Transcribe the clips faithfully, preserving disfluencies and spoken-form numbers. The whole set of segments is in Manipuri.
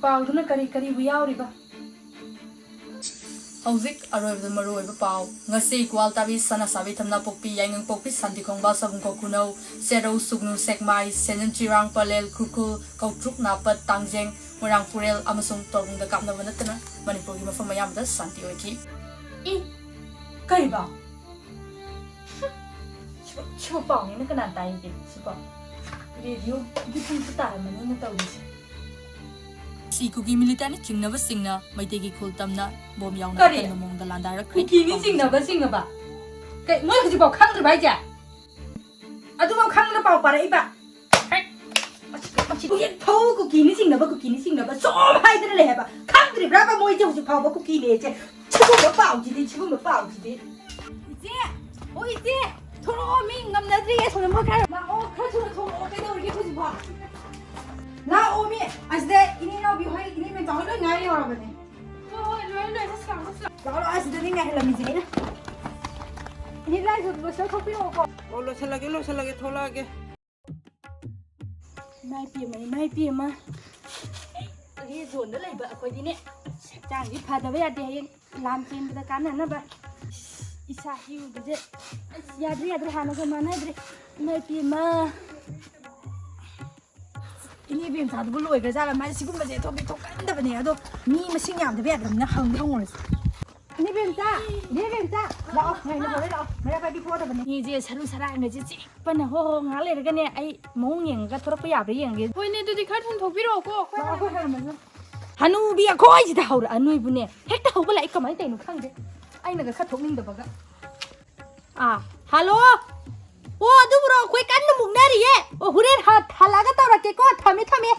ꯄꯥꯎꯗꯨꯅ ꯀꯔꯤ ꯀꯔꯤꯕꯨ ꯌꯥꯎꯔꯤꯕ? ꯍꯧꯖꯤꯛ ꯑꯔꯣꯏꯕꯗ ꯃꯔꯨ ꯑꯣꯏꯕ ꯄꯥꯎ꯫ ꯉꯁꯤ ꯒ꯭ꯋꯥꯜꯇꯥꯕꯤ, ꯁꯅꯥꯁꯥꯕꯤ, ꯊꯝꯅꯥꯄꯣꯛꯄꯤ, ꯌꯥꯏꯉꯪꯄꯣꯛꯄꯤ, ꯁꯥꯟꯇꯤꯈꯣꯡꯕ, ꯁꯥꯕꯨꯡꯈꯣꯛ ꯈꯨꯅꯧ, ꯁꯦꯔꯧ, ꯁꯨꯒꯅꯨ, ꯁꯦꯛꯃꯥꯏ, ꯁꯦꯅꯟ, ꯆꯤꯔꯥꯡ, ꯄꯂꯦꯜ, ꯈꯨꯔꯈꯨꯜ, ꯀꯧꯇ꯭ꯔꯨꯛ, ꯅꯥꯄꯠ, ꯇꯥꯡꯖꯦꯡ, ꯃꯣꯏꯔꯥꯡ, ꯄꯨꯔꯦꯜ ꯑꯃꯁꯨꯡ ꯇꯣꯔꯕꯨꯡꯗ ꯀꯥꯞꯅꯕ ꯅꯠꯇꯅ ꯃꯅꯤꯄꯨꯔꯒꯤ ꯃꯐꯝ ꯑꯌꯥꯝꯕꯗ ꯁꯥꯟꯇꯤ ꯑꯣꯏꯈꯤ꯫ ꯏ, ꯀꯩꯕ? ꯁꯤꯕꯨ, ꯁꯤꯕꯨ ꯄꯥꯎꯅꯦꯅ ꯀꯅꯥ ꯇꯥꯏꯒꯦ? ꯁꯤꯕꯣ ꯔꯦꯗꯤꯑꯣꯒꯤ ꯄꯨꯡꯁꯨ ꯇꯥꯔꯝꯃꯅꯤꯅ ꯇꯧꯔꯤꯁꯦ꯫ ꯁꯤ ꯀꯨꯀꯤ ꯃꯤꯂꯤꯇꯥꯟꯅ ꯆꯤꯡꯅꯕꯁꯤꯡꯅ ꯃꯩꯇꯩꯒꯤ ꯈꯨꯜ ꯇꯝꯅ ꯕꯣꯝ ꯌꯥꯎꯅ ꯀꯔꯤ? ꯑꯀꯟꯕ ꯃꯑꯣꯡꯗ ꯂꯥꯟꯗꯥꯔꯛꯈ꯭ꯔꯦ꯫ ꯀꯨꯀꯤꯅꯤ ꯆꯤꯡꯅꯕ ꯆꯤꯡꯅꯕ? ꯀꯩ, ꯃꯣꯏ ꯍꯧꯖꯤꯛꯐꯥꯎ ꯈꯪꯗ꯭ꯔꯤꯕ ꯍꯥꯏꯁꯦ? ꯑꯗꯨꯐꯥꯎ ꯈꯪꯗ ꯄꯥꯎ ꯄꯥꯔꯛꯏꯕ? ꯍꯦꯛ, ꯃꯁꯤ, ꯃꯁꯤ ꯍꯧꯖꯤꯛ ꯐꯥꯎ ꯀꯨꯀꯤꯅꯤ ꯆꯤꯡꯅꯕ, ꯀꯨꯀꯤꯅꯤ ꯆꯤꯡꯅꯕ ꯁꯨꯝ ꯍꯥꯏꯗꯅ ꯂꯩ ꯍꯥꯏꯕ꯫ ꯈꯪꯗ꯭ꯔꯤꯕ꯭ꯔꯥꯕ ꯃꯣꯏꯁꯦ ꯍꯧꯖꯤꯛ ꯐꯥꯎꯕ ꯀꯨꯀꯤꯅꯦꯁꯦ? ꯁꯤꯒꯨꯝꯕ ꯄꯥꯎꯁꯤꯗꯤ, ꯁꯤꯒꯨꯝꯕ ꯄꯥꯎꯁꯤꯗꯤ꯫ ꯏꯆꯦ! ꯑꯣ, ꯏꯆꯦ! ꯊꯣꯛꯂꯛꯑꯣ, ꯃꯤ ꯉꯝꯅꯗ꯭ꯔꯤꯌꯦ, ꯁꯣꯝꯗ ꯃꯣꯏ ꯈꯔ ꯂꯥꯛꯑꯣ, ꯈꯔ ꯊꯨꯅ ꯊꯣꯛꯂꯛꯑꯣ, ꯀꯩꯗꯧꯔꯤꯒꯦ ꯍꯧꯖꯤꯛꯐꯥꯎ? ꯂꯥꯛꯑꯣ, ꯃꯤ ꯑꯁꯤꯗ ꯏꯅꯦ ꯏꯅꯥꯎꯕꯤ ꯍꯣꯏ, ꯏꯅꯦ ꯃꯦꯝꯆꯥ ꯍꯣꯏ ꯂꯣꯏ ꯉꯥꯏ ꯌꯧꯔꯕꯅꯦ꯫ ꯍꯣꯏ, ꯍꯣꯏ, ꯂꯣꯏ, ꯂꯣꯏ, ꯆꯠꯁꯤ ꯂꯥꯛꯑꯣ, ꯆꯠꯁꯤ ꯂꯥꯛꯑꯣ꯫ ꯂꯥꯛꯑꯣ, ꯂꯥꯛꯑꯣ, ꯑꯁꯤꯗꯅꯤ ꯉꯥꯏꯍꯜꯂꯝꯃꯤꯁꯦ ꯑꯩꯅ꯫ ꯏꯅꯦ ꯂꯥꯏꯁꯨ ꯂꯣꯏꯁꯤꯜꯂ ꯊꯣꯛꯄꯤꯔꯛꯑꯣꯀꯣ꯫ ꯑꯣ, ꯂꯣꯏꯁꯤꯜꯂꯒꯦ, ꯂꯣꯏꯁꯤꯜꯂꯒꯦ, ꯊꯣꯛꯂꯛꯑꯒꯦ꯫ ꯏꯃꯥ ꯏꯄꯦꯝꯃ, ꯏꯃꯥ ꯏꯄꯦꯝꯃ꯫ ꯔꯦꯗ ꯖꯣꯟꯗ ꯂꯩꯕ ꯑꯩꯈꯣꯏꯗꯤꯅꯦ, ꯍꯛꯆꯥꯡꯗꯤ ꯐꯗꯕ ꯌꯥꯗꯦ꯫ ꯍꯌꯦꯡ ꯂꯥꯟ ꯆꯦꯟꯕꯗ ꯀꯥꯟꯅꯅꯕ꯫ ꯏꯁꯥ ꯏꯔꯨꯕꯁꯦ ꯑꯁ ꯌꯥꯗ꯭ꯔꯦ, ꯌꯥꯗ꯭ꯔꯦ, ꯍꯥꯟꯅꯒ ꯃꯥꯟꯅꯗ꯭ꯔꯦ꯫ ꯏꯃꯥ ꯏꯄꯦꯝꯃ꯫ ꯏꯅꯦ ꯏꯕꯦꯝꯆꯥꯗꯨꯕꯨ ꯂꯣꯏꯈ꯭ꯔꯖꯥꯠꯂ? ꯃꯥꯁꯦ ꯁꯤꯒꯨꯝꯕꯁꯦ ꯊꯣꯛꯇꯤ ꯊꯣꯛꯀꯟꯗꯕꯅꯦ꯫ ꯑꯗꯣ ꯃꯤ ꯃꯁꯤꯡ ꯌꯥꯝꯗꯕ ꯌꯥꯗ꯭ꯔꯕꯅꯤꯅ ꯍꯪꯗꯤ ꯍꯪꯉꯨꯔꯁꯤ꯫ ꯏꯅꯦ ꯏꯕꯦꯝꯆꯥ, ꯏꯅꯦ ꯏꯕꯦꯝꯆꯥ, ꯂꯥꯛꯑꯣ, ꯉꯥꯏꯅ ꯍꯣꯔꯦꯟ ꯂꯥꯛꯑꯣ꯫ ꯃꯩꯔꯥ ꯄꯥꯏꯕꯤ ꯄꯣꯗꯕꯅꯦ꯫ ꯃꯤꯁꯦ ꯁꯔꯨ ꯁꯔꯥꯡꯒꯁꯦ ꯆꯤꯛꯄꯅ ꯍꯣ ꯍꯣ ꯉꯥꯏꯍꯥꯛ ꯂꯩꯔꯒꯅꯦ ꯑꯩ ꯃꯑꯣꯡ ꯌꯦꯡꯉꯒ ꯊꯣꯔꯛꯄ ꯌꯥꯕ꯭ꯔꯥ ꯌꯦꯡꯒꯦ꯫ ꯍꯣꯏꯅꯦ, ꯑꯗꯨꯗꯤ ꯈꯔ ꯊꯨꯅ ꯊꯣꯛꯄꯤꯔꯛꯑꯣꯀꯣ, ꯑꯩꯈꯣꯏ ꯂꯥꯛꯑꯣ, ꯑꯩꯈꯣꯏ ꯍꯥꯟꯅ ꯃꯅꯨꯡ꯫ ꯍꯅꯨꯕꯤ ꯑꯩꯈꯣꯏꯁꯤꯗ ꯍꯧꯔꯛꯑ ꯅꯣꯏꯕꯨꯅꯦ꯫ ꯍꯦꯛꯇ ꯍꯧꯒꯠꯂꯛꯑꯦ, ꯀꯃꯥꯏꯅ ꯇꯧꯔꯤꯅꯣ ꯈꯪꯗꯦ꯫ ꯑꯩꯅꯒ ꯈꯔ ꯊꯣꯛꯅꯤꯡꯗꯕꯒ꯫ ꯑꯥ, ꯍꯜꯂꯣ꯫ ꯑꯣ, ꯑꯗꯨꯕꯨꯔꯣ, ꯑꯩꯈꯣꯏ ꯀꯟꯅ ꯃꯨꯛꯅꯔꯤꯌꯦ꯫ ꯑꯣ, ꯍꯣꯔꯦꯟ ꯍ-, ꯍꯜꯂꯛꯑꯒ ꯇꯧꯔꯛꯀꯦꯀꯣ꯫ ꯊꯝꯃꯦ, ꯊꯝꯃꯦ꯫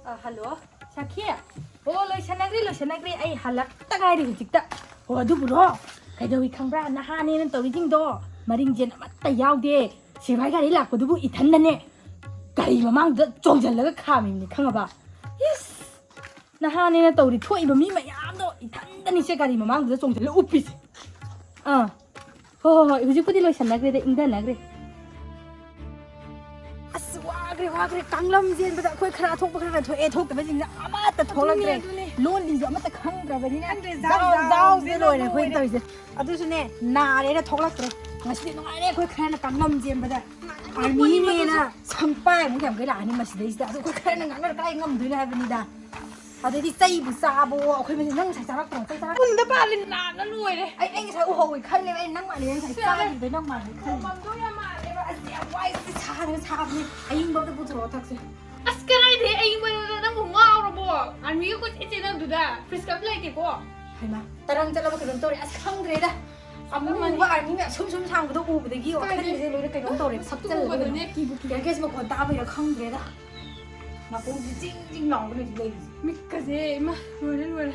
ꯑ, ꯍꯜꯂꯣ, ꯁꯈꯤ꯫ ꯑꯣ, ꯂꯣꯏꯁꯟꯅꯈ꯭ꯔꯦ, ꯂꯣꯏꯁꯟꯅꯈ꯭ꯔꯦ꯫ ꯑꯩ ꯍꯜꯂꯛꯇ ꯉꯥꯏꯔꯤ ꯍꯧꯖꯤꯛꯇ꯫ ꯑꯣ, ꯑꯗꯨꯕꯨꯔꯣ, ꯀꯩꯗꯧꯏ ꯈꯪꯕ꯭ꯔꯥ? ꯅꯍꯥꯅꯦꯅ ꯇꯧꯔꯤꯁꯤꯡꯗꯣ ꯃꯔꯤꯡꯖꯦꯜ ꯑꯃꯠꯇ ꯌꯥꯎꯗꯦ꯫ ꯁꯤꯐꯥꯏ ꯒꯥꯔꯤ ꯂꯥꯛꯄꯗꯨꯕꯨ ꯏꯊꯟꯗꯅꯦ ꯒꯥꯔꯤ ꯃꯃꯥꯡꯗ ꯆꯣꯡꯁꯤꯜꯂꯒ ꯈꯥꯝꯃꯤꯕꯅꯤ, ꯈꯪꯉꯕ? ꯏꯁ! ꯅꯍꯥꯅꯦꯅ ꯇꯧꯔꯤ ꯊꯣꯛꯏꯕ ꯃꯤ ꯃꯌꯥꯝꯗꯣ ꯏꯊꯟꯗꯅꯤꯁꯦ ꯒꯥꯔꯤ ꯃꯃꯥꯡꯗꯨꯗ ꯆꯣꯡꯁꯤꯜꯂ ꯎꯞꯄꯤꯁꯦ꯫ ꯑꯥ꯫ ꯍꯣꯏ, ꯍꯣꯏ, ꯍꯣꯏ, ꯍꯧꯖꯤꯛꯄꯨꯗꯤ ꯂꯣꯏꯁꯟꯅꯈ꯭ꯔꯦꯗ, ꯏꯪꯊꯅꯈ꯭ꯔꯦ꯫ ꯑꯁ, ꯋꯥꯈ꯭ꯔꯦ, ꯂꯥꯛꯈ꯭ꯔꯦ꯫ ꯀꯥꯡꯂꯝ ꯆꯦꯟꯕꯗ ꯑꯩꯈꯣꯏ ꯈꯔ ꯊꯣꯛꯄ ꯈꯔ ꯊꯣꯛꯑꯦ, ꯊꯣꯛꯇꯕꯁꯤꯡꯅ ꯑꯃꯠꯇ ꯊꯣꯛꯂꯛꯇ꯭ꯔꯦ꯫ ꯑꯗꯨꯅꯦ꯫ ꯂꯣꯟꯂꯤꯁꯨ ꯑꯃꯠꯇ ꯈꯪꯗ꯭ꯔꯕꯅꯤꯅ ꯈꯪꯗ꯭ꯔꯦ, ꯖꯥꯎ ꯖꯥꯎ ꯖꯥꯎꯁꯦ ꯖꯥꯎꯁꯦ ꯂꯣꯏꯔꯦ ꯑꯩꯈꯣꯏꯅ ꯂꯣꯏꯔꯦ꯫ ꯇꯧꯔꯤꯁꯦ꯫ ꯑꯗꯨꯁꯨꯅꯦ, ꯅꯥꯔꯦꯅ ꯊꯣꯛꯂꯛꯇ꯭ꯔꯦ꯫ ꯉꯁꯤꯗꯤ ꯅꯨꯡꯉꯥꯏꯔꯦ ꯑꯩꯈꯣꯏ ꯈꯔꯅ ꯀꯥꯡꯂꯝ ꯆꯦꯟꯕꯗ꯫ ꯑꯥꯔꯃꯤꯅꯦꯅ ꯁꯪꯄꯥꯏ ꯑꯃꯨꯛ ꯌꯥꯝ ꯂꯥꯛꯑꯅꯤ ꯃꯁꯤꯗꯩꯁꯤꯗ꯫ ꯑꯗꯨ ꯑꯩꯈꯣꯏ ꯈꯔꯅ ꯉꯥꯡꯅꯔ ꯀꯗꯥꯏ ꯉꯝꯗꯣꯏꯅꯣ ꯍꯥꯏꯕꯅꯤꯗ꯫ ꯑꯗꯩꯗꯤ ꯆꯩꯕꯨ ꯆꯥꯕꯣ, ꯑꯩꯈꯣꯏ ꯃꯁꯦꯟ꯫ ꯅꯪ ꯉꯁꯥꯏ ꯆꯥꯔꯛꯇ꯭ꯔꯣ? ꯆꯩ ꯆꯥꯔꯛꯇ꯭ꯔꯣ? ꯄꯨꯟꯗ ꯄꯥꯜꯂꯤ ꯅꯥꯕꯅ ꯂꯣꯏꯔꯦ꯫ ꯑꯩ, ꯑꯩ ꯉꯁꯥꯏ ꯎꯍꯧꯋꯦ ꯈꯜꯂꯦꯕ꯫ ꯑꯩ ꯅꯪ ꯃꯥꯜꯂꯦ ꯉꯁꯥꯏ ꯁꯤ ꯌꯥꯔꯦ꯫ ꯆꯥꯈꯤꯕꯗꯣ ꯅꯪ ꯃꯥꯜꯂꯦ ꯈꯜꯂꯦ꯫ ꯃꯝꯗꯧ ꯌꯥꯝ ꯃꯥꯜꯂꯦꯕ꯫ ꯑꯁ, ꯌꯥꯝ ꯋꯥꯏ꯫ ꯁꯤ ꯁꯥꯗꯅ ꯁꯥꯕꯅꯤ꯫ ꯑꯌꯤꯡꯕ ꯑꯝꯇ ꯄꯨꯊꯣꯔꯛꯑꯣ ꯊꯛꯁꯦ꯫ ꯑꯁ, ꯀꯗꯥꯏꯗꯩ ꯑꯌꯤꯡꯕꯅꯣꯗ? ꯅꯪꯕꯨ ꯉꯥꯎꯔꯕꯣ? ꯑꯥꯔꯃꯤꯒ ꯀꯣꯏꯆꯦꯟ ꯆꯦꯟꯅꯕꯗꯨꯗ ꯐ꯭ꯔꯤꯖꯀ ꯑꯝꯇ ꯂꯩꯇꯦꯀꯣ꯫ ꯍꯩꯃꯥ, ꯇꯔꯪ ꯆꯠꯂꯕ ꯀꯩꯅꯣꯝ ꯇꯧꯔꯦ꯫ ꯑꯁ, ꯈꯪꯗ꯭ꯔꯦꯗ꯫ ꯑꯃꯨꯕ ꯑꯥꯔꯃꯤ ꯃꯌꯥꯝ ꯁꯨꯝ ꯁꯨꯝ ꯁꯥꯡꯕꯗꯣ ꯎꯕꯗꯒꯤ ꯀꯥꯏꯗꯩ? ꯋꯥꯈꯜꯁꯦ ꯂꯣꯏꯅ ꯀꯩꯅꯣꯝ ꯇꯧꯔꯦ, ꯃꯁꯛꯇꯨ ꯐꯛꯆꯜꯂꯒ ꯎꯕꯗꯅꯦ ꯂꯩꯔꯦ꯫ ꯀꯤꯕꯨ ꯀꯤ꯫ ꯇꯤꯌꯔ ꯒꯦꯁ ꯃꯈꯣꯟ ꯇꯥꯕꯩꯔꯥ ꯈꯪꯗ꯭ꯔꯦꯗ꯫ ꯅꯥꯀꯣꯡꯁꯦ ꯆꯤꯡ ꯆꯤꯡ ꯂꯥꯎꯔꯒ ꯂꯩꯔꯤꯁꯦ꯫ ꯃꯤꯠꯀꯁꯦ, ꯏꯃꯥ, ꯂꯣꯏꯔꯦ, ꯂꯣꯏꯔꯦ꯫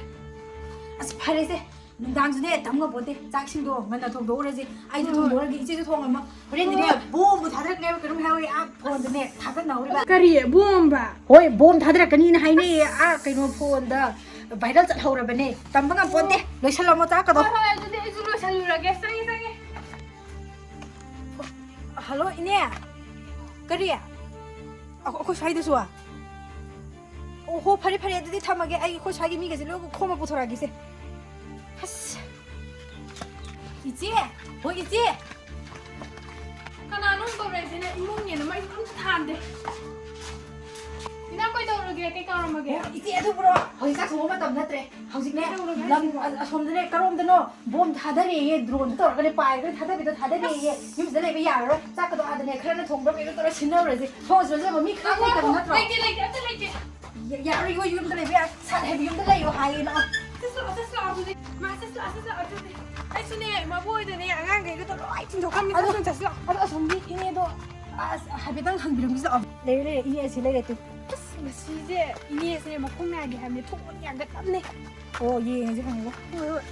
ꯑꯁ, ꯐꯔꯦꯁꯦ, ꯅꯨꯡꯗꯥꯡꯁꯨꯅꯦ ꯇꯝ ꯉꯝꯄꯣꯠꯇꯦ꯫ ꯆꯥꯛꯁꯤꯡꯗꯣ ꯉꯟꯅ ꯊꯣꯡꯗꯣꯛꯎꯔꯁꯤ꯫ ꯑꯩꯁꯨ ꯍꯣꯏ, ꯍꯣꯏ꯫ ꯊꯣꯡꯗꯣꯛꯎꯔꯒꯦ, ꯏꯆꯦꯁꯨ ꯊꯣꯡꯉꯝꯃꯣ꯫ ꯍꯣꯔꯦꯟꯗꯤꯅꯦ, ꯍꯣꯏ, ꯍꯣꯏ꯫ ꯕꯣꯝꯕꯨ ꯊꯥꯗꯔꯛꯅꯦꯕ ꯀꯩꯅꯣꯝ ꯍꯥꯏꯍꯧꯔꯤ꯫ ꯑꯥ, ꯐꯣꯟꯗꯅꯦ ꯊꯥꯒꯠꯅꯍꯧꯔꯤꯕ꯫ ꯀꯔꯤ? ꯕꯣꯝꯕ? ꯍꯣꯏ, ꯕꯣꯝ ꯊꯥꯗꯔꯛꯀꯅꯤꯅ ꯍꯥꯏꯅꯩꯌꯦ꯫ ꯑꯥ, ꯀꯩꯅꯣ, ꯐꯣꯟꯗ ꯚꯥꯏꯔꯦꯜ ꯆꯠꯍꯧꯔꯕꯅꯦ꯫ ꯇꯝꯕ ꯉꯝꯄꯣꯠꯇꯦ꯫ ꯑꯣ꯫ ꯂꯣꯏꯁꯜꯂꯝꯃꯣ ꯆꯥꯛꯀꯗꯣ꯫ ꯍꯣꯏ, ꯍꯣꯏ, ꯑꯗꯨꯗꯤ ꯑꯩꯁꯨ ꯂꯣꯏꯁꯜꯂꯨꯔꯒꯦ꯫ ꯆꯪꯉꯦ, ꯆꯪꯉꯦ꯫ ꯍꯜꯂꯣ, ꯏꯅꯦ꯫ ꯀꯔꯤ? ꯑꯩꯈꯣ-, ꯑꯩꯈꯣꯏ ꯁ꯭ꯋꯥꯏꯗꯁꯨ? ꯑꯣ ꯍꯣ, ꯐꯔꯦ, ꯐꯔꯦ, ꯑꯗꯨꯗꯤ ꯊꯝꯃꯒꯦ꯫ ꯑꯩ ꯑꯩꯈꯣꯏ ꯁ꯭ꯋꯥꯏꯒꯤ ꯃꯤꯒꯩꯁꯦ ꯂꯣꯏ ꯈꯣꯝꯃ ꯄꯨꯊꯣꯔꯛꯑꯒꯦꯁꯦ꯫ ꯑꯁ꯫ ꯏꯆꯦ! ꯍꯣꯏ, ꯏꯆꯦ! ꯀꯅꯥꯅꯣ ꯀꯧꯔꯛꯏꯁꯤꯅ? ꯏꯃꯨꯡꯅꯦꯅ ꯃꯩꯁꯨ ꯑꯝꯇ ꯊꯥꯟꯗꯦ꯫ ꯏꯅꯥꯎ, ꯀꯩꯗꯧꯔꯒꯦ? ꯀꯩ ꯀꯧꯔꯝꯃꯒꯦ? ꯑꯣ, ꯏꯆꯦ, ꯑꯗꯨꯕꯨꯔꯣ? ꯍꯧꯖꯤꯛ ꯆꯥꯛ ꯊꯣꯡꯕ ꯃꯇꯝ ꯅꯠꯇ꯭ꯔꯦ꯫ ꯍꯧꯖꯤꯛꯅꯦ, ꯀꯩꯗꯧꯔꯒꯦ ꯂꯝ ꯍꯥꯏꯁꯤꯕꯣ? ꯑ-, ꯑꯁꯣꯝꯗꯅꯦ, ꯀꯔꯣꯝꯗꯅꯣ ꯕꯣꯝ ꯊꯥꯗꯔꯦꯌꯦ, ꯗ꯭ꯔꯣꯟꯗ ꯇꯧꯔꯒꯅꯦ ꯄꯥꯏꯔꯒ ꯊꯥꯗꯕꯤꯗꯣ ꯊꯥꯗꯔꯦꯌꯦ꯫ ꯑꯁ! ꯌꯨꯝꯁꯤꯗ ꯂꯩꯕ ꯌꯥꯔꯔꯣꯏ꯫ ꯆꯥꯛꯀꯗꯣ ꯑꯥꯗꯅꯦ, ꯈꯔꯅ ꯊꯣꯡꯕ꯭ꯔꯥ ꯀꯩꯅꯣ ꯇꯧꯔ ꯁꯤꯟꯅꯔꯨꯔꯁꯤ꯫ ꯊꯣꯡꯁꯤꯗ ꯂꯩꯕ ꯃꯤ ꯀꯅꯥꯝ ꯂꯩꯇꯕ ꯅꯠꯇ꯭ꯔꯣ? ꯂꯩꯇꯦ, ꯂꯩꯇꯦ, ꯑꯝꯇ ꯂꯩꯇꯦ꯫ ꯌꯥ-, ꯌꯥꯔꯣꯏ, ꯌꯨꯝꯗ ꯂꯩꯕ ꯌꯥꯔꯣꯏ꯫ ꯁꯥꯠ ꯍꯥꯏꯕ ꯌꯨꯝꯗ ꯂꯩꯌꯣ ꯍꯥꯏꯌꯦ, ꯂꯥꯛꯑꯣ꯫ ꯆꯠꯁꯤ ꯂꯥꯛꯑꯣ, ꯆꯠꯁꯤ ꯂꯥꯛꯑꯣ ꯑꯗꯨꯗꯤ꯫ ꯃꯥ, ꯆꯠꯁꯤ ꯂꯥꯛꯑꯣ, ꯆꯠꯁꯤ ꯂꯥꯛꯑꯣ ꯑꯗꯨꯗꯤ꯫ ꯑꯩꯁꯨꯅꯦ, ꯏꯃꯥꯕꯣꯛ ꯍꯣꯏꯗꯅꯦ, ꯑꯉꯥꯡꯈꯩꯒꯗꯣ ꯂꯣꯏ ꯊꯤꯟꯗꯣꯛꯈ꯭ꯔꯕꯅꯤ꯫ ꯑꯗꯣ, ꯆꯠꯁꯤ ꯂꯥꯛꯑꯣ꯫ ꯑꯗꯣ ꯑꯁꯣꯝꯒꯤ ꯏꯅꯦꯗꯣ, ꯑꯁ, ꯍꯥꯏꯐꯦꯠꯇꯪ ꯍꯪꯕꯤꯔꯝꯒꯦꯁꯦ ꯂꯥꯛꯑꯣ꯫ ꯂꯩꯔꯦ, ꯂꯩꯔꯦ, ꯏꯅꯦ ꯑꯁꯤ ꯂꯩꯔꯦ ꯇꯨ꯫ ꯑꯁ, ꯃꯁꯤꯁꯦ ꯏꯅꯦꯁꯦ ꯃꯈꯣꯡ ꯅꯥꯒꯦ ꯍꯥꯏꯕꯅꯦ, ꯊꯣꯡ ꯌꯥꯟꯒꯠꯂꯝꯅꯦ꯫ ꯑꯣ, ꯌꯦꯡꯉꯁꯤ, ꯍꯪꯉꯒ꯫ ꯍꯣꯏ, ꯍꯣꯏ꯫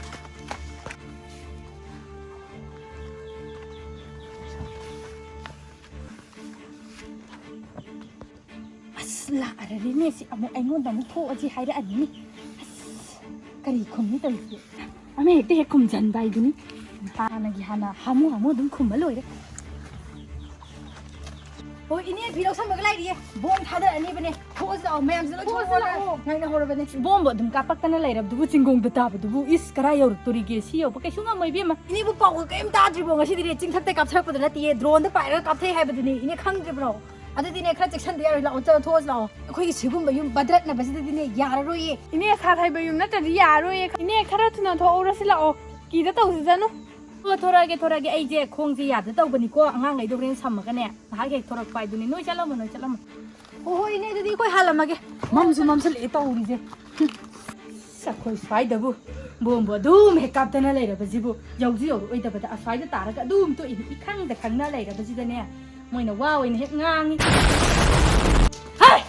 ꯑꯁ, ꯂꯥꯛꯑꯔꯅꯤꯅꯦ ꯁꯤ꯫ ꯑꯃꯨꯛ ꯑꯩꯉꯣꯟꯗ ꯑꯃꯨꯛ ꯊꯣꯛꯑꯁꯤ ꯍꯥꯏꯔꯛꯑꯅꯤꯅꯦ꯫ ꯑꯁ, ꯀꯔꯤ ꯈꯨꯝꯅꯤ ꯇꯧꯔꯤꯁꯦ? ꯑꯃ ꯍꯦꯛꯇ ꯍꯦꯛ ꯈꯨꯝꯖꯟꯕ ꯍꯥꯏꯗꯨꯅꯤ꯫ ꯍꯥꯟꯅꯒꯤ ꯍꯥꯟꯅ ꯍꯥꯃꯨ ꯍꯥꯃꯨ ꯑꯗꯨꯝ ꯈꯨꯝꯃ ꯂꯣꯏꯔꯦ꯫ ꯑꯣ, ꯏꯅꯦ, ꯐꯤ ꯂꯧꯁꯟꯕꯒ ꯂꯥꯏꯔꯤꯌꯦ꯫ ꯕꯣꯝ ꯊꯥꯗꯔꯛꯑꯅꯤꯕꯅꯦ꯫ ꯊꯣꯛꯑꯁꯤ ꯂꯥꯛꯑꯣ, ꯃꯌꯥꯝꯁꯤꯅ ꯂꯣꯏ ꯊꯣꯛꯑꯁꯤ ꯊꯣꯛꯑꯒ ꯂꯥꯛꯑꯣ꯫ ꯉꯥꯏꯅꯍꯧꯔꯕꯅꯦ꯫ ꯕꯣꯝꯕꯨ ꯑꯗꯨꯝ ꯀꯥꯞꯄꯛꯇꯅ ꯂꯩꯔꯕꯗꯨꯕꯨ ꯆꯤꯡꯒꯣꯡꯗ ꯇꯥꯕꯗꯨꯕꯨ, ꯏꯁ, ꯀꯔꯥꯏ ꯌꯧꯔꯛꯇꯣꯔꯤꯒꯦ? ꯁꯤ ꯌꯧꯕ ꯀꯩꯁꯨ ꯉꯝꯃꯣꯏ, ꯏꯕꯦꯝꯃ꯫ ꯏꯅꯦꯕꯨ ꯄꯥꯎꯒ ꯀꯔꯤꯝ ꯇꯥꯗ꯭ꯔꯤꯕꯣ? ꯉꯁꯤꯗꯤꯅꯦ, ꯆꯤꯡꯊꯛꯇ ꯀꯥꯞꯊꯔꯛꯄꯗ ꯅꯠꯇꯦꯌꯦ, ꯗ꯭ꯔꯣꯟꯗ ꯄꯥꯏꯔꯒ ꯀꯥꯞꯊꯩ ꯍꯥꯏꯕꯗꯨꯅꯦ꯫ ꯏꯅꯦ ꯈꯪꯗ꯭ꯔꯤꯕ꯭ꯔꯣ? ꯑꯗꯨꯗꯤꯅꯦ, ꯈꯔ ꯆꯦꯛꯁꯟꯗ ꯌꯥꯔꯣꯏ꯫ ꯂꯥꯛꯑꯣ, ꯆꯠꯂꯣ, ꯊꯣꯛꯑꯁꯤ ꯂꯥꯛꯑꯣ꯫ ꯑꯩꯈꯣꯏꯒꯤ ꯁꯤꯒꯨꯝꯕ ꯌꯨꯝ ꯕꯗ꯭ꯔꯠꯅꯕꯁꯤꯗꯗꯤꯅꯦ, ꯌꯥꯔꯔꯣꯏꯌꯦ꯫ ꯏꯅꯦ, ꯁꯥꯠ ꯍꯩꯕ ꯌꯨꯝ ꯅꯠꯇ꯭ꯔꯗꯤ ꯌꯥꯔꯔꯣꯏꯌꯦ꯫ ꯏꯅꯦ, ꯈꯔ ꯊꯨꯅ ꯊꯣꯛꯍꯧꯔꯁꯤ ꯂꯥꯛꯑꯣ, ꯀꯤꯗ ꯇꯧꯖꯖꯅꯨ꯫ ꯑꯣ, ꯊꯣꯔꯛꯑꯒꯦ, ꯊꯣꯔꯛꯑꯒꯦ꯫ ꯑꯩꯁꯦ ꯈꯣꯡꯁꯦ ꯌꯥꯗ ꯇꯧꯕꯅꯤꯀꯣ, ꯑꯉꯥꯡꯈꯩꯗꯣ ꯍꯣꯔꯦꯟ ꯁꯝꯃꯒꯅꯦ, ꯉꯥꯏꯍꯥꯛ ꯍꯦꯛ ꯊꯣꯔꯛꯄ ꯍꯥꯏꯗꯨꯅꯤ꯫ ꯅꯣꯏ ꯆꯠꯂꯝꯃꯣ, ꯅꯣꯏ ꯆꯠꯂꯝꯃꯣ꯫ ꯑꯣ, ꯍꯣꯏ, ꯏꯅꯦ, ꯑꯗꯨꯗꯤ ꯑꯩꯈꯣꯏ ꯍꯜꯂꯝꯃꯒꯦ꯫ ꯃꯝꯁꯨ ꯃꯝꯁꯜꯂꯛꯑꯦ ꯇꯧꯔꯤꯁꯦ꯫ ꯑꯁ, ꯑꯩꯈꯣꯏ ꯁ꯭ꯋꯥꯏꯗꯕꯨ ꯕꯣꯝꯕꯨ ꯑꯗꯨꯝ ꯍꯦꯛ ꯀꯥꯞꯇꯅ ꯂꯩꯔꯕꯁꯤꯕꯨ, ꯌꯧꯁꯨ ꯌꯧꯔꯛꯑꯣꯏꯗꯕꯗ ꯑꯁ꯭ꯋꯥꯏꯗ ꯇꯥꯔꯒ ꯑꯗꯨꯝ ꯇꯣꯛꯏꯅꯤ꯫ ꯏꯈꯪꯗ ꯈꯪꯅ ꯂꯩꯔꯕꯁꯤꯗꯅꯦ, ꯃꯣꯏꯅ ꯋꯥ ꯑꯣꯏꯅ ꯍꯦꯛ ꯉꯥꯡꯉꯤ꯫ ꯍꯩ!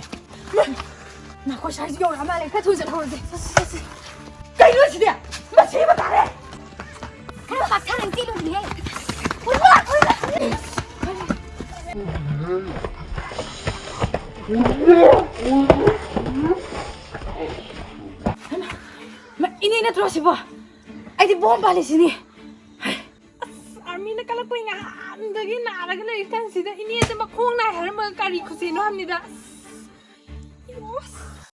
ꯅꯈꯣꯏ ꯁ꯭ꯋꯥꯏꯁꯤ ꯌꯧꯔꯛꯑ ꯃꯥꯜꯂꯦ꯫ ꯈꯔ ꯊꯨꯅ ꯆꯠꯍꯧꯔꯁꯦ꯫ ꯆꯠꯁꯤ, ꯆꯠꯁꯤ꯫ ꯀꯩꯅꯣ ꯁꯤꯗꯤ? ꯃꯁꯤꯕ ꯇꯥꯔꯦ! ꯈꯔ ꯄꯥꯛꯊꯅ ꯆꯦꯜꯂꯨꯅꯦꯍꯦ꯫ ꯍꯩꯃꯥ, ꯏꯅꯦ ꯅꯠꯇ꯭ꯔꯣ ꯁꯤꯕꯣ? ꯑꯩꯗꯤ ꯕꯣꯝ ꯄꯥꯜꯂꯤꯁꯤꯅꯤ꯫ ꯑꯁ, ꯑꯥꯔꯃꯤꯅ ꯀꯜꯂꯛꯄꯩ ꯉꯍꯥꯟꯗꯒꯤ ꯅꯥꯔꯒ ꯂꯩꯔꯤ ꯀꯥꯟꯁꯤꯗ ꯏꯅꯦꯁꯦ ꯃꯈꯣꯡ ꯅꯥꯏ ꯍꯥꯏꯔꯝꯃꯒ ꯀꯔꯤ ꯈꯨꯆꯦꯟꯅꯣ ꯍꯥꯏꯕꯅꯤꯗ꯫ ꯑꯁ, ꯑꯁ꯫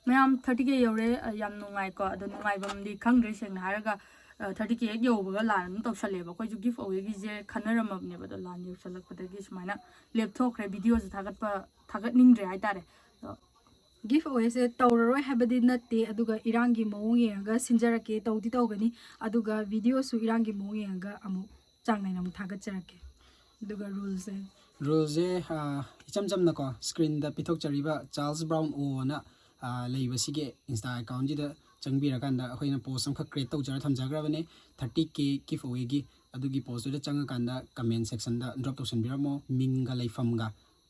ꯃꯌꯥꯝ ꯊꯥꯔꯇꯤ ꯀꯦ ꯌꯧꯔꯦ, ꯑ, ꯌꯥꯝ ꯅꯨꯡꯉꯥꯏꯀꯣ꯫ ꯑꯗꯣ ꯅꯨꯡꯉꯥꯏꯕꯝꯗꯤ ꯈꯪꯗ꯭ꯔꯦ, ꯁꯦꯡꯅ ꯍꯥꯏꯔꯒ, ꯑ, ꯊꯥꯔꯇꯤ ꯀꯦ ꯍꯦꯛ ꯌꯧꯕꯒ ꯂꯥꯟ ꯑꯗꯨꯝ ꯇꯧꯁꯜꯂꯦꯕ꯫ ꯑꯩꯈꯣꯏꯁꯨ ꯒꯤꯐ ꯑꯋꯦꯒꯤꯁꯦ ꯈꯟꯅꯔꯝꯃꯕꯅꯦꯕ, ꯑꯗꯣ ꯂꯥꯟ ꯌꯧꯁꯜꯂꯛꯄꯗꯒꯤ ꯁꯨꯃꯥꯏꯅ ꯂꯦꯞꯊꯣꯛꯈ꯭ꯔꯦ꯫ ꯚꯤꯗꯤꯑꯣꯁꯨ ꯊꯥꯒꯠꯄ, ꯊꯥꯒꯠꯅꯤꯡꯗ꯭ꯔꯦ ꯍꯥꯏꯇꯥꯔꯦ꯫ ꯑꯗꯣ ꯒꯤꯐ ꯑꯋꯦꯁꯦ ꯇꯧꯔꯔꯣꯏ ꯍꯥꯏꯕꯗꯤ ꯅꯠꯇꯦ, ꯑꯗꯨꯒ ꯏꯔꯥꯡꯒꯤ ꯃꯑꯣꯡ ꯌꯦꯡꯉꯒ ꯁꯤꯟꯖꯔꯛꯀꯦ꯫ ꯇꯧꯗꯤ ꯇꯧꯒꯅꯤ, ꯑꯗꯨꯒ ꯚꯤꯗꯤꯑꯣꯁꯨ ꯏꯔꯥꯡꯒꯤ ꯃꯑꯣꯡ ꯌꯦꯡꯉꯒ ꯑꯃꯨꯛ ꯆꯥꯡ ꯅꯥꯏꯅ ꯑꯃꯨꯛ ꯊꯥꯒꯠꯆꯔꯛꯀꯦ꯫ ꯑꯗꯨꯒ ꯔꯨꯜꯁꯦ? ꯔꯨꯜꯁꯦ, ꯑ, ꯏꯆꯝ ꯆꯝꯅꯀꯣ, ꯁ꯭ꯀ꯭ꯔꯤꯟꯗ ꯄꯤꯊꯣꯛꯆꯔꯤꯕ ꯆꯥꯔꯜꯁ ꯕ꯭ꯔꯥꯎꯟ ꯑꯣ ꯑꯅ, ꯑ, ꯂꯩꯕꯁꯤꯒꯤ ꯏꯟꯁꯇꯥ ꯑꯦꯀꯥꯎꯟꯁꯤꯗ ꯆꯪꯕꯤꯔꯀꯥꯟꯗ ꯑꯩꯈꯣꯏꯅ ꯄꯣꯁ ꯑꯃꯈꯛ ꯀ꯭ꯔꯤꯌꯦꯠ ꯇꯧꯖꯔ ꯊꯝꯖꯈ꯭ꯔꯕꯅꯦ, ꯊꯥꯔꯇꯤ ꯀꯦ ꯒꯤꯐ ꯑꯋꯦꯒꯤ꯫ ꯑꯗꯨꯒꯤ ꯄꯣꯁꯇꯨꯗ ꯆꯪꯉꯀꯥꯟꯗ ꯀꯃꯦꯟ ꯁꯦꯛꯁꯟꯗ ꯗ꯭ꯔꯣꯞ ꯇꯧꯁꯟꯕꯤꯔꯝꯃꯣ, ꯃꯤꯡꯒ ꯂꯩꯐꯝꯒ꯫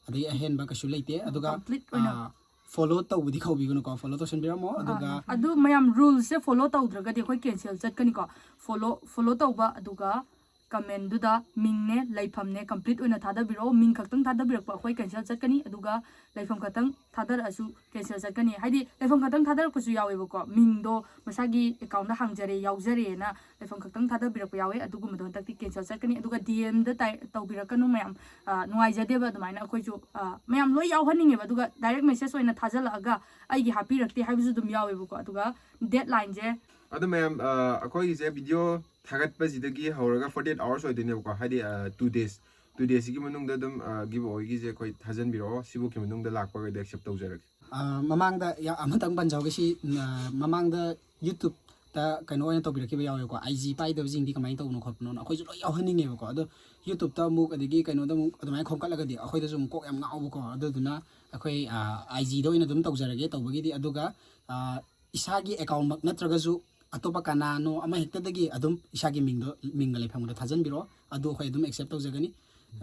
ꯑꯗꯒꯤ ꯑꯍꯦꯟꯕ ꯀꯩꯁꯨ ꯂꯩꯇꯦ꯫ ꯑꯗꯨꯒ, ꯀꯝꯄ꯭ꯂꯤꯠ ꯑꯣꯏꯅ꯫ ꯑ, ꯐꯣꯂꯣ ꯇꯧꯕꯗꯤ ꯀꯥꯎꯕꯤꯒꯅꯨꯀꯣ, ꯐꯣꯂꯣ ꯇꯧꯁꯟꯕꯤꯔꯝꯃꯣ꯫ ꯑꯗꯨꯒ, ꯑꯗꯨ ꯃꯌꯥꯝ, ꯔꯨꯜꯁꯁꯦ ꯐꯣꯂꯣ ꯇꯧꯗ꯭ꯔꯒꯗꯤ ꯑꯩꯈꯣꯏ ꯀꯦꯟꯁꯦꯜ ꯆꯠꯀꯅꯤꯀꯣ꯫ ꯐꯣꯂꯣ, ꯐꯣꯂꯣ ꯇꯧꯕ, ꯑꯗꯨꯒ ꯀꯃꯦꯟꯗꯨꯗ ꯃꯤꯡꯅꯦ, ꯂꯩꯐꯝꯅꯦ, ꯀꯝꯄ꯭ꯂꯤꯠ ꯑꯣꯏꯅ ꯊꯥꯗꯕꯤꯔꯛꯑꯣ꯫ ꯃꯤꯡ ꯈꯛꯇꯪ ꯊꯥꯗꯕꯤꯔꯛꯄ ꯑꯩꯈꯣꯏ ꯀꯦꯟꯁꯦꯜ ꯆꯠꯀꯅꯤ, ꯑꯗꯨꯒ ꯂꯩꯐꯝ ꯈꯛꯇꯪ ꯊꯥꯗꯔꯛꯑꯁꯨ ꯀꯦꯟꯁꯦꯜ ꯆꯠꯀꯅꯤ꯫ ꯍꯥꯏꯗꯤ ꯂꯩꯐꯝ ꯈꯛꯇꯪ ꯊꯥꯗꯔꯛꯄꯁꯨ ꯌꯥꯎꯋꯦꯕꯀꯣ, ꯃꯤꯡꯗꯣ ꯃꯁꯥꯒꯤ ꯑꯦꯀꯥꯎꯟꯗ ꯍꯥꯡꯖꯔꯦ, ꯌꯥꯎꯖꯔꯦꯅ ꯂꯩꯐꯝ ꯈꯛꯇꯪ ꯊꯥꯗꯕꯤꯔꯛꯄ ꯌꯥꯎꯋꯦ꯫ ꯑꯗꯨꯒꯨꯝꯕꯗꯣ ꯍꯟꯗꯛꯇꯤ ꯀꯦꯟꯁꯦꯜ ꯆꯠꯀꯅꯤ꯫ ꯑꯗꯨꯒ ꯗꯤ ꯑꯦꯝꯗ ꯇꯧꯕꯤꯔꯛꯀꯅꯨ ꯃꯌꯥꯝ, ꯑ, ꯅꯨꯡꯉꯥꯏꯖꯗꯦꯕ ꯑꯗꯨꯃꯥꯏꯅ꯫ ꯑꯩꯈꯣꯏꯁꯨ, ꯑ, ꯃꯌꯥꯝ ꯂꯣꯏ ꯌꯥꯎꯍꯟꯅꯤꯡꯉꯦꯕ, ꯑꯗꯨꯒ ꯗꯥꯏꯔꯦꯛ ꯃꯦꯁꯦꯖ ꯑꯣꯏꯅ ꯊꯥꯖꯤꯜꯂꯛꯑꯒ ꯑꯩꯒꯤ ꯍꯥꯞꯄꯤꯔꯛꯇꯦ ꯍꯥꯏꯕꯁꯨ ꯑꯗꯨꯝ ꯌꯥꯎꯋꯦꯕꯀꯣ꯫ ꯑꯗꯨꯒ ꯗꯦꯠ ꯂꯥꯏꯟꯁꯦ ꯑꯗꯣ ꯃꯌꯥꯝ, ꯑ, ꯑꯩꯈꯣꯏꯒꯤꯁꯦ ꯚꯤꯗꯤꯑꯣ ꯊꯥꯒꯠꯄꯁꯤꯗꯒꯤ ꯍꯧꯔꯒ forty eight hours ꯑꯣꯏꯗꯣꯏꯅꯦꯕꯀꯣ, ꯍꯥꯏꯗꯤ, ꯑ, two days, two days ꯁꯤꯒꯤ ꯃꯅꯨꯡꯗ ꯑꯗꯨꯝ, ꯑ, ꯒꯤꯚ ꯑꯋꯦꯒꯤꯁꯦ ꯑꯩꯈꯣꯏ ꯊꯥꯖꯟꯕꯤꯔꯛꯑꯣ, ꯁꯤꯐꯥꯎꯒꯤ ꯃꯅꯨꯡꯗ ꯂꯥꯛꯄ ꯑꯣꯏꯔꯗꯤ ꯑꯦꯛꯁꯦꯞ ꯇꯧꯖꯔꯒꯦ꯫ ꯑ, ꯃꯃꯥꯡꯗ ꯌꯥ-, ꯑꯃꯇꯪ ꯄꯟꯖꯍꯧꯒꯦ꯫ ꯁꯤ, ꯑ, ꯃꯃꯥꯡꯗ ꯌꯨꯇ꯭ꯌꯨꯕꯇ ꯀꯩꯅꯣ ꯑꯣꯏꯅ ꯇꯧꯕꯤꯔꯛꯈꯤꯕ ꯌꯥꯎꯋꯦꯀꯣ, ꯑꯥꯏ ꯖꯤ ꯄꯥꯏꯗꯕꯁꯤꯡꯗꯤ ꯀꯃꯥꯏꯅ ꯇꯧꯕꯅꯣ ꯈꯣꯠꯄꯅꯣꯅ ꯑꯩꯈꯣꯏꯁꯨ ꯂꯣꯏ ꯌꯥꯎꯍꯟꯅꯤꯡꯉꯦꯕꯀꯣ꯫ ꯑꯗꯣ ꯌꯨꯇ꯭ꯌꯨꯕꯇ ꯑꯃꯨꯛ, ꯑꯗꯒꯤ ꯀꯩꯅꯣꯗ ꯑꯃꯨꯛ ꯑꯗꯨꯃꯥꯏꯅ ꯈꯣꯝꯀꯠꯂꯒꯗꯤ ꯑꯩꯈꯣꯏꯗꯁꯨ ꯑꯃꯨꯛ ꯀꯣꯛ ꯌꯥꯝ ꯉꯥꯎꯕꯀꯣ꯫ ꯑꯗꯨꯗꯨꯅ ꯑꯩꯈꯣꯏ, ꯑ, ꯑꯥꯏ ꯖꯤꯗ ꯑꯣꯏꯅ ꯑꯗꯨꯝ ꯇꯧꯖꯔꯒꯦ ꯇꯧꯕꯒꯤꯗꯤ꯫ ꯑꯗꯨꯒ, ꯑ, ꯏꯁꯥꯒꯤ ꯑꯦꯀꯥꯎꯟꯃꯛ ꯅꯠꯇ꯭ꯔꯒꯁꯨ ꯑꯇꯣꯞꯄ ꯀꯅꯥꯅꯣ ꯑꯃ ꯍꯦꯛꯇꯗꯒꯤ ꯑꯗꯨꯝ ꯏꯁꯥꯒꯤ ꯃꯤꯡꯗꯣ, ꯃꯤꯡꯒ ꯂꯩꯐꯝꯒꯗꯣ ꯊꯥꯖꯟꯕꯤꯔꯛꯑꯣ, ꯑꯗꯨ ꯑꯩꯈꯣꯏ ꯑꯗꯨꯝ ꯑꯦꯛꯁꯦꯞ ꯇꯧꯖꯒꯅꯤ꯫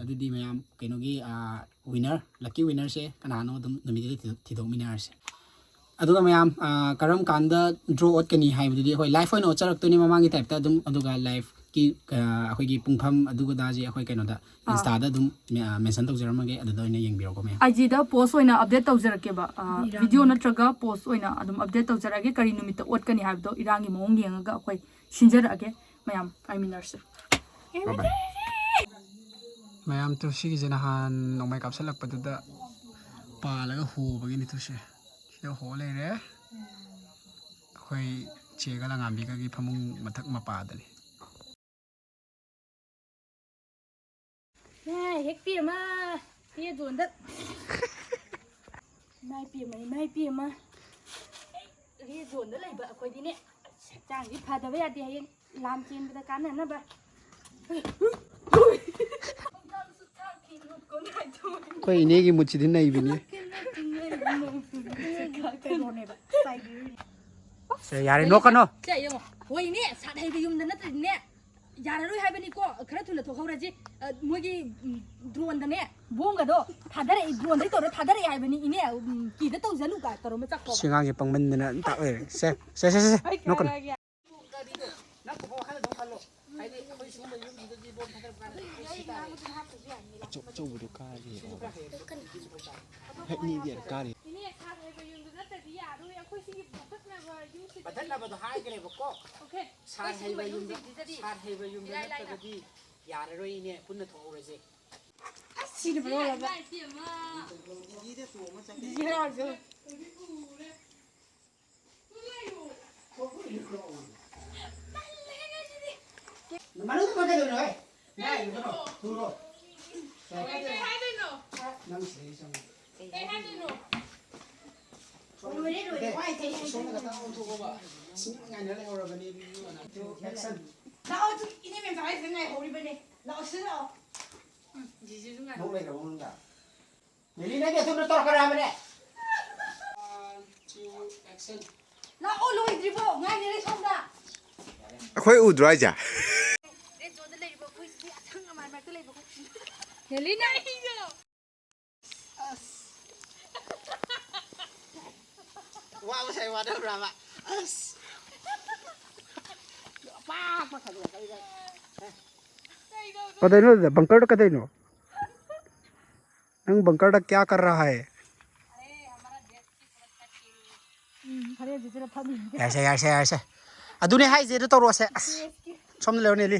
ꯑꯗꯨꯗꯤ ꯃꯌꯥꯝ ꯀꯩꯅꯣꯒꯤ, ꯑ, ꯋꯤꯅꯔ, ꯂꯛꯀꯤ ꯋꯤꯅꯔꯁꯦ ꯀꯅꯥꯅꯣ ꯑꯗꯨꯝ ꯅꯨꯃꯤꯠꯇꯨꯗ ꯊꯤꯗꯣꯛ-, ꯊꯤꯗꯣꯛꯃꯤꯟꯅꯔꯁꯦ꯫ ꯑꯗꯨꯒ ꯃꯌꯥꯝ, ꯑ, ꯀꯔꯝ ꯀꯥꯟꯗ ꯗ꯭ꯔꯣ ꯑꯣꯠꯀꯅꯤ ꯍꯥꯏꯕꯗꯨꯗꯤ ꯑꯩꯈꯣꯏ ꯂꯥꯏꯐ ꯑꯣꯏꯅ ꯑꯣꯠꯆꯔꯛꯇꯣꯏꯅꯤ ꯃꯃꯥꯡꯒꯤ ꯇꯥꯏꯞꯇ ꯑꯗꯨꯝ, ꯑꯗꯨꯒ ꯂꯥꯏꯐꯀꯤ, ꯑ, ꯑꯩꯈꯣꯏꯒꯤ ꯄꯨꯡꯐꯝ ꯑꯗꯨꯒꯗꯥꯁꯦ ꯑꯩꯈꯣꯏ ꯀꯩꯅꯣꯗ, ꯑꯥ꯫ ꯏꯟꯁꯇꯥꯗ ꯑꯗꯨꯝ, ꯑ, ꯃꯦꯟꯁꯟ ꯇꯧꯖꯔꯝꯃꯒꯦ, ꯑꯗꯨꯗ ꯑꯣꯏꯅ ꯌꯦꯡꯕꯤꯔꯣꯀꯣ ꯃꯌꯥꯝ꯫ ꯑꯥꯏ ꯖꯤꯗ ꯄꯣꯁ ꯑꯣꯏꯅ ꯑꯞꯗꯦꯠ ꯇꯧꯖꯔꯛꯀꯦꯕ, ꯑ, ꯏꯔꯥꯡ꯫ ꯚꯤꯗꯤꯑꯣ ꯅꯠꯇ꯭ꯔꯒ ꯄꯣꯁ ꯑꯣꯏꯅ ꯑꯗꯨꯝ ꯑꯞꯗꯦꯠ ꯇꯧꯖꯔꯛꯑꯒꯦ, ꯀꯔꯤ ꯅꯨꯃꯤꯠꯇ ꯑꯣꯠꯀꯅꯤ ꯍꯥꯏꯕꯗꯣ ꯏꯔꯥꯡꯒꯤ ꯃꯑꯣꯡ ꯌꯦꯡꯉꯒ ꯑꯩꯈꯣꯏ ꯁꯤꯟꯖꯔꯛꯑꯒꯦ꯫ ꯃꯌꯥꯝ ꯉꯥꯏꯃꯤꯟꯅꯔꯁꯤ꯫ ꯃꯌꯥꯝ ꯇꯨ ꯁꯤꯒꯤꯁꯦ ꯅꯍꯥꯟ ꯅꯣꯡꯃꯩ ꯀꯥꯞꯁꯤꯜꯂꯛꯄꯗꯨꯗ ꯄꯥꯜꯂꯒ ꯍꯣꯕꯒꯤꯅꯤ ꯇꯨꯁꯦ꯫ ꯁꯤꯗ ꯍꯣ ꯂꯩꯔꯦ꯫ ꯑꯩꯈꯣꯏ ꯆꯦꯒ ꯂꯉꯥꯝꯕꯤꯒꯒꯤ ꯐꯃꯨꯡ ꯃꯊꯛ ꯃꯄꯥꯗꯅꯤ꯫ ꯏꯃꯥꯏ, ꯍꯦꯛ ꯄꯦꯝꯃ, ꯔꯦꯗ ꯖꯣꯟꯗ꯫ ꯏꯃꯥꯏ ꯄꯦꯝꯃ, ꯏꯃꯥꯏ ꯄꯦꯝꯃ꯫ ꯔꯦꯗ ꯖꯣꯟꯗ ꯂꯩꯕ ꯑꯩꯈꯣꯏꯗꯤꯅꯦ, ꯍꯛꯆꯥꯡꯗꯤ ꯐꯗꯕ ꯌꯥꯗꯦ, ꯍꯌꯦꯡ ꯂꯥꯟ ꯆꯦꯟꯕꯗ ꯀꯥꯟꯅꯅꯕ꯫ ꯑꯩꯈꯣꯏ ꯏꯅꯦꯒꯤ ꯃꯨꯠꯁꯤꯗꯤ ꯅꯩꯕꯤꯅꯤ꯫ ꯀꯩꯅꯣꯅꯦꯕ, ꯆꯥꯏꯕꯤꯔꯤꯅꯦ꯫ ꯁꯦ, ꯌꯥꯔꯦ, ꯅꯣꯛꯀꯅꯣ꯫ ꯁꯦ, ꯌꯦꯡꯉꯣ꯫ ꯍꯣꯏꯅꯦ, ꯁꯥꯠ ꯍꯩꯕ ꯌꯨꯝꯗ ꯅꯠꯇ꯭ꯔꯗꯤꯅꯦ, ꯌꯥꯔꯔꯣꯏ ꯍꯥꯏꯕꯅꯤꯀꯣ꯫ ꯈꯔ ꯊꯨꯅ ꯊꯣꯛꯍꯧꯔꯁꯤ꯫ ꯑ, ꯃꯣꯏꯒꯤ, ꯎꯝ, ꯗ꯭ꯔꯣꯟꯗꯅꯦ, ꯕꯣꯝꯒꯗꯣ ꯊꯥꯗꯔꯛꯏ, ꯗ꯭ꯔꯣꯟꯗꯩ ꯇꯧꯔ ꯊꯥꯗꯔꯛꯑꯦ ꯍꯥꯏꯕꯅꯤ, ꯏꯅꯦ, ꯎꯝ, ꯀꯤꯗ ꯇꯧꯖꯅꯨ ꯀꯥꯏ ꯇꯧꯔꯝꯕ ꯆꯠꯈ꯭ꯔꯣ꯫ ꯁꯤ ꯑꯉꯥꯡꯁꯦ ꯄꯪꯃꯟꯗꯅ ꯑꯗꯨꯝ ꯇꯥꯛ ꯂꯩꯔꯦ꯫ ꯁꯦ, ꯁꯦ, ꯁꯦ, ꯁꯦ, ꯁꯦ, ꯅꯣꯛꯀꯅꯨ꯫ ꯅꯪ ꯀꯣꯛ ꯋꯥꯈꯜ ꯑꯗꯨꯝ ꯈꯜꯂꯣ꯫ ꯍꯥꯏꯗꯤ ꯑꯩꯈꯣꯏ ꯁꯤꯒꯨꯝꯕ ꯌꯨꯝꯁꯤꯗꯗꯤ ꯑꯆꯧ ꯑꯆꯧꯕꯗꯣ ꯀꯥꯔꯒꯦ꯫ ꯍꯦꯛ ꯃꯤꯗꯤ ꯌꯥꯝ ꯀꯥꯔꯤ꯫ ꯏꯅꯦ, ꯁꯥꯔ ꯍꯩꯕ ꯌꯨꯝꯗꯨ ꯅꯠꯇ꯭ꯔꯗꯤ ꯌꯥꯔꯣꯏ꯫ ꯑꯩꯈꯣꯏ ꯁꯤꯒꯤ ꯄꯨꯈꯠꯅꯕ ꯌꯨꯝꯁꯤꯗꯤ ꯄꯊꯠꯅꯕꯗꯣ ꯍꯥꯏꯈ꯭ꯔꯦꯕꯀꯣ꯫ ꯑꯣꯀꯦ꯫ ꯁꯥꯔ ꯑꯩꯈꯣꯏ ꯍꯩꯕ ꯁꯤꯒꯨꯝꯕ ꯌꯨꯝꯗ, ꯌꯨꯝꯁꯤꯡꯁꯤꯗꯗꯤ ꯁꯥꯔ ꯍꯩꯕ ꯌꯨꯝꯗ ꯏꯔꯥꯏ ꯂꯥꯏꯅ ꯅꯠꯇ꯭ꯔꯒꯗꯤ ꯌꯥꯔꯔꯣꯏ ꯏꯅꯦ, ꯄꯨꯟꯅ ꯊꯣꯛꯍꯧꯔꯁꯦ꯫ ꯑꯁ, ꯁꯤꯅ ꯃꯔꯣꯜ ꯑꯃ꯫ ꯏꯃꯥ ꯏꯕꯦꯝꯃ꯫ ꯗꯤꯜꯂꯤꯗ ꯇꯣꯡꯉ ꯆꯠꯀꯅꯤ꯫ ꯗꯤꯜꯂꯤ ꯍꯔꯥꯎꯁꯦ꯫ ꯃꯅꯨꯡꯗ ꯀꯩꯗꯧꯔꯤꯅꯣ, ꯍꯦ? ꯉꯥꯏꯔꯤꯕꯅꯣ? ꯊꯨꯔꯣ꯫ ꯀꯩ ꯍꯥꯏꯗꯣꯏꯅꯣ? ꯅꯪ ꯁꯤꯗꯩ ꯆꯪꯉꯣ꯫ ꯀꯩ ꯍꯥꯏꯗꯣꯏꯅꯣ? ꯂꯣꯏꯔꯦ, ꯂꯣꯏꯔꯦ, ꯋꯥꯏ ꯇꯩ꯫ ꯁꯣꯝꯗ ꯈꯛꯇꯪ ꯑꯣꯟꯊꯣꯛꯑꯣꯕ꯫ ꯁꯤ ꯉꯥꯏꯅ ꯂꯩꯍꯧꯔꯕꯅꯦ, ꯏꯕꯨꯡꯉꯣ꯫ ꯑꯦꯛꯁꯟ꯫ ꯂꯥꯛꯑꯣ, ꯇꯨ, ꯏꯅꯦ ꯃꯦꯝꯆꯥ ꯍꯣꯏꯁꯤꯗ ꯉꯥꯏꯍꯧꯔꯤꯕꯅꯦ꯫ ꯂꯥꯛꯑꯣ, ꯁꯤꯗ ꯂꯥꯛꯑꯣ꯫ ꯎꯝ, ꯖꯤꯖꯤꯁꯨ ꯉꯥꯏꯍꯧꯔꯤ꯫ ꯅꯣꯛ ꯂꯩꯔꯕ ꯃꯅꯨꯡꯗ? ꯂꯤꯂꯤ, ꯅꯪꯗꯤ ꯑꯊꯨꯕꯗ ꯇꯧꯔꯛꯀꯅꯣ ꯍꯥꯏꯕꯅꯦ꯫ One, two, action. ꯂꯥꯛꯑꯣ, ꯂꯣꯏꯗ꯭ꯔꯤꯕꯣ? ꯉꯥꯏꯔꯤꯔꯦ ꯁꯣꯝꯗ꯫ ꯑꯩꯈꯣꯏ ꯎꯗ꯭ꯔꯣ ꯍꯥꯏꯁꯦ? ꯔꯦꯗ ꯖꯣꯟꯗ ꯂꯩꯔꯤꯕ ꯑꯩꯈꯣꯏꯁꯤꯗꯤ ꯑꯁꯪ ꯑꯃꯥꯟ ꯃꯔꯛꯇ ꯂꯩꯕ ꯑꯩꯈꯣꯏ꯫ ꯅꯦꯂꯤ, ꯅꯪ꯫ ꯑꯁ꯫ ꯋꯥꯕ ꯁꯥꯏ ꯋꯥꯗꯕ꯭ꯔꯥꯕ? ꯑꯁ꯫ ꯑꯄꯥꯛꯄ ꯊꯥꯗꯣꯛꯑꯒ ꯑꯩꯅ꯫ ꯀꯗꯩꯅꯣ ꯑꯗꯨꯗ? ꯕꯪꯀꯔꯗ ꯀꯗꯩꯅꯣ? ꯅꯪ ꯕꯪꯀꯔꯗ ꯀꯌꯥ ꯀꯔ ꯔꯍꯥ ꯍꯥꯏ? ꯎꯝ, ꯐꯔꯦ, ꯑꯗꯨꯗꯨꯅ ꯐꯝꯃꯤ꯫ ꯌꯥꯔꯁꯦ, ꯌꯥꯔꯁꯦ, ꯌꯥꯔꯁꯦ꯫ ꯑꯗꯨꯅꯦ ꯍꯥꯏꯁꯦ, ꯑꯗꯨ ꯇꯧꯔꯛꯑꯣꯁꯦ꯫ ꯑꯁ, ꯁꯣꯝꯗ ꯂꯩꯔꯣ, ꯅꯦꯂꯤ꯫